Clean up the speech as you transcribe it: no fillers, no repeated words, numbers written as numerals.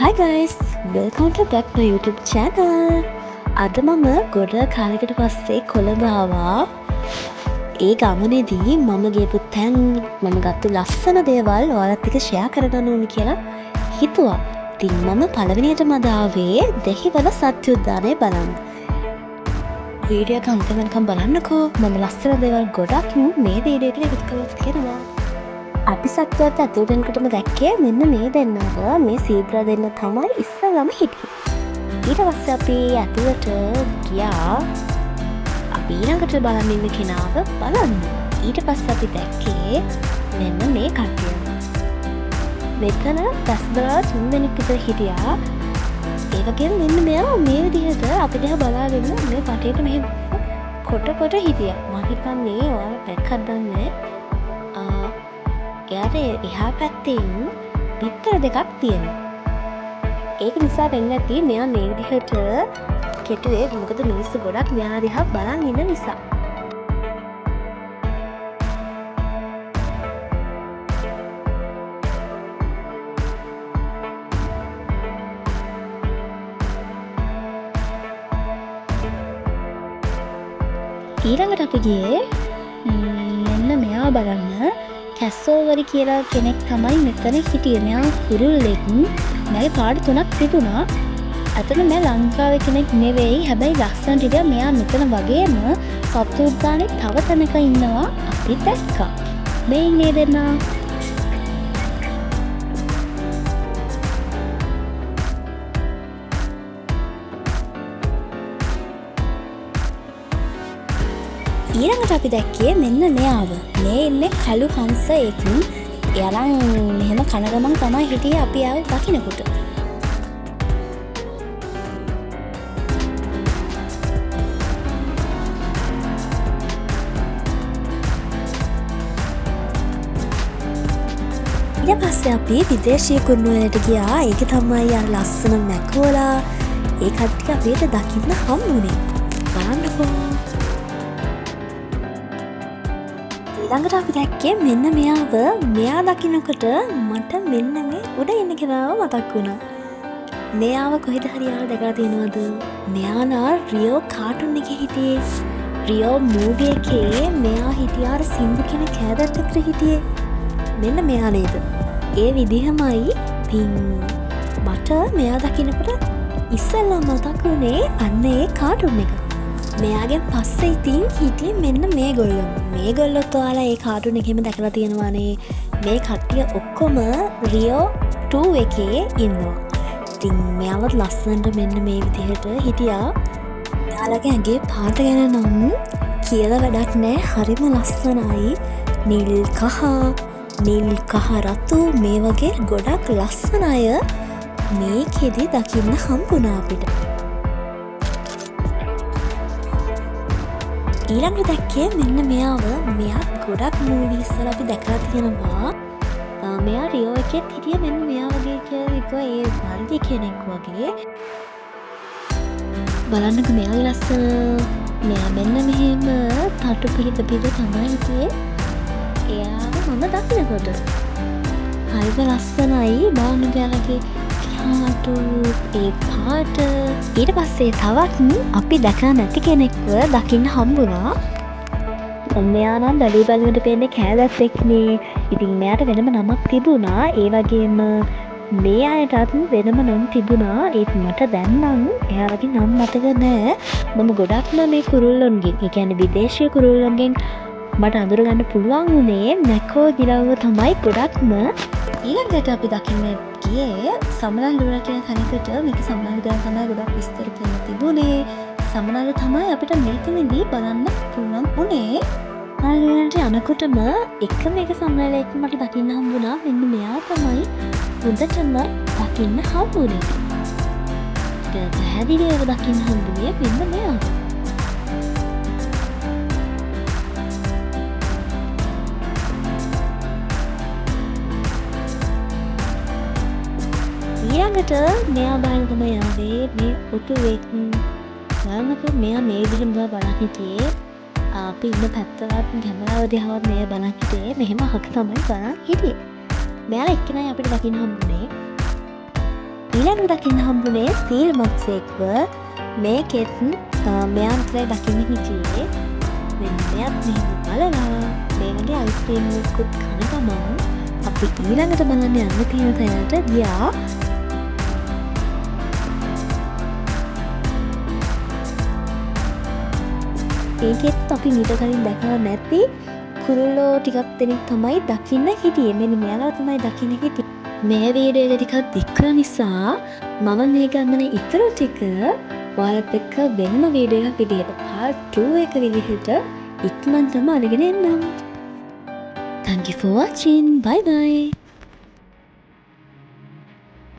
Hi guys, welcome to back my YouTube channel. අද මම ගොඩ කාලෙකට පස්සේ කොළඹ ආවා. ඒ ගමනේදී මම ගියපු තැන්, මම ගත්තු ලස්සන දේවල් ඔයාලත් එක්ක ෂෙයා කරගන්න ඕනි කියලා හිතුවා. ඉතින් මම පළවෙනියටම අද ආවේ දෙහිවල සත්‍ය උද්‍යානය බලන්න. වීඩියෝ එක අන්තිම වෙනකම් බලන්නකෝ. මම ලස්සන දේවල් ගොඩක් මේ වීඩියෝ එකට එකතු කරලා තියෙනවා. අපි සත්‍යයට ඇතුළට එනකොටම දැක්කේ මෙන්න මේ දෙන්නව. මේ සීබ්‍රා දෙන්න තමයි ඉස්සෙල්ලම හිටියේ. ඊට පස්සේ අපි ඇතුළට ගියා. අපි ඊළඟට බලන්න ඉන්න කෙනාව බලන්න. ඊට පස්සේ අපි දැක්කේ මෙන්න මේ කට්ටිය. මෙතන පැස්බලා 3 දෙනෙක් විතර හිටියා. ඒ වගේම මෙන්න මෙයා මේ විදිහට අපි දිහා බලාගෙන මේ පටේට මෙහෙම කොට කොට හිටියා. මං හිතන්නේ ඔයාලා දැක්කද දන්නේ නෑ. එයාට එහා පැත්තෙන් බිත්තර දෙකක් තියෙනවා. ඒක නිසා වෙන්න ඇති මෙයා මේ විදිහට කෙටුවේ. මොකද මිනිස්සු ගොඩක් මෙයා දිහා බලන් ඉන්න නිසා. ඊළඟට අපි ගියේ මෙන්න මෙයා බලන්න. කැස්සෝවරි කියලා කෙනෙක් තමයි මෙතන හිටියේ. මෙයා කුරුල්ලෙක්. මෙයාගේ පාට තුනක් තිබුණා. ඇත්තටම මෙයා ලංකාවේ කෙනෙක් නෙවෙයි. හැබැයි ලස්සනට හිටියා. මෙයා මෙතන වගේම සත්තු උද්‍යානයේ තව තැනක ඉන්නවා අපි දැක්කා. මේ ඉන්නේ දෙන්නා. ඊළඟට අපි දැක්කේ මෙන්න මෙයාව. මේ ඉන්නේ කළු හංසයෙක්. එයා නම් මෙහෙම කන ගමන් තමයි හිටියේ අපි ආව දකින්නකොට. ඊට පස්සේ අපි විදේශීය කුරුණුවලට ගියා. ඒක තමයි අර ලස්සන මැකෝලා. ඒ කට්ටිය අපිට දකින්න හම්බුනේ. බලන්නකෝ. ඊළඟට අපි දැක්කේ මෙන්න මෙයාව. මෙයා දකින්නකොට මට මෙන්න මේ උඩ ඉන්න කෙනාව මතක් වුණා. මෙයාව කොහෙද හරි යාළුවා දැකලා තියෙනවද? මෙයා නා රියෝ කාටුන් එකේ හිටියේ. රියෝ මූවි එකේ මෙයා හිටියා අර සින්දු කියන කෑදරට විතර හිටියේ. මෙන්න මෙයා නේද? ඒ විදිහමයි ඉතින් මට මෙයා දකින්නකොට ඉස්සෙල්ලම මතක් වුණේ අන්න ඒ කාටුන් එක. මෙයාගෙන් පස්සේ ඉතින් හිටියේ මෙන්න මේගොල්ලෝ. මේගොල්ලොත් ඔයාලා ඒ කාටුන් එකේම දැකලා තියෙනවානේ. මේ කට්ටිය ඔක්කොම රියෝ 2 එකේ ඉන්නවා. ඉතින් මෙයාවත් ලස්සනට මෙන්න මේ විදිහට හිටියා. මෙයාලගේ ඇඟේ පාට ගැන නම් කියලා වැඩක් නෑ. හරිම ලස්සනයි. නිල් කහ, නිල් කහ රතු මේ වගේ ගොඩක් ලස්සන අය මේකෙදි දකින්න හම්බුණා අපිට. ඊළඟට දැක්කේ මෙන්න මෙයාව. මෙයාත් ගොඩක් මූවීස් වල අපි දැකලා තියෙනවා. මෙයා රියෝ එකෙත් හිටියේ මෙන්න මෙයා වගේ කියලා හිතුවා. ඒ වර්ග කෙනෙක් වගේ. බලන්නකෝ මෙයාගේ ලස්සන. මෙයා මෙන්න මෙහෙම තටු පිහිට පිට තමයි හිටියේ. එයාව මම දකිනකොට හරිම ලස්සනයි. බලන්නකෝ එයාලගේ පිහාටු, ඒ පාට. ඊට පස්සේ තවත් අපි දැකලා නැති කෙනෙක්ව දකින්න හම්බුණා. මෙයා නම් බැලූ බැලමට පේන්නේ කෑදැත්තෙක්නේ. ඉතින් මෙයාට වෙනම නමක් තිබුණා. ඒ වගේම මේ අයටත් වෙනම නම් තිබුණා. ඒත් මට දැන් නම් එයාලගේ නම් මතක නෑ. මම ගොඩක්ම මේ කුරුල්ලොන්ගෙන්, ඒ කියන්නේ විදේශීය කුරුල්ලොන්ගෙන් මට අඳුරගන්න පුළුවන් වුණේ මැකෝ ගිලව්ව තමයි ගොඩක්ම. ඊළඟට අපි දකින්න ගියේ සමනල්ලු කියන තැනකට. මේක සමනල්ලු ගැන තමයි ගොඩක් විස්තර කියලා තිබුණේ. සමනල්ලු තමයි අපිට මෙතනදී බලන්න පුළුවන් වුණේ. සමනල්ලු යනකොටම එකම එක සමනලෙක් මට දකින්න හම්බුණා. මෙන්න මෙයා තමයි හොඳටම දකින්න හම්බුනේ. පැහැදිලිව දකින්න හම්බුනේ මෙන්න මෙයා. ඊළඟට මෙයා බලන්න තමයි ආවේ මේ ඔටුවෙක්. බලන්නකෝ මෙයා මේ විදිහටම තමයි බලන් හිටියේ. අපි ඉන්න පැත්තවත් කැමරාව දිහාවත් මෙයා බලන් හිටියේ. මෙහෙම අහක තමයි බලන් හිටියේ. මෙයාලා එක්කෙනයි අපිට දකින්න හම්බුනේ. ඊළඟට දකින්න හම්බුනේ සීල් මත්ස්‍යයෙක්ව. මේකෙත් මෙයා විතරයි දකින්න හිටියේ. මෙන්න මෙයත් මෙහෙම බලලා මේ වගේ අයිස්ක්‍රීම් එකකුත් කන ගමන් අපි ඊළඟට බලන්න යන්න තියෙන තැනට ගියා. ඒකෙත් අපි මීට කලින් දැකලා නැති කුරුල්ලෝ ටිකක් දෙනෙක් තමයි දකින්න හිටියේ. මෙන්න මෙයාලා තමයි දකින්න හිටියේ. මේ වීඩියෝ එක ටිකක් දික් වෙන නිසා මම මේ ගමන ඉතුරු ටික ඔයාලත් එක්ක වෙනම වීඩියෝ එකක් විදිහට part 2 එක විදිහට ඉක්මනටම අරගෙන එන්නම්. Thank you for watching. Bye bye.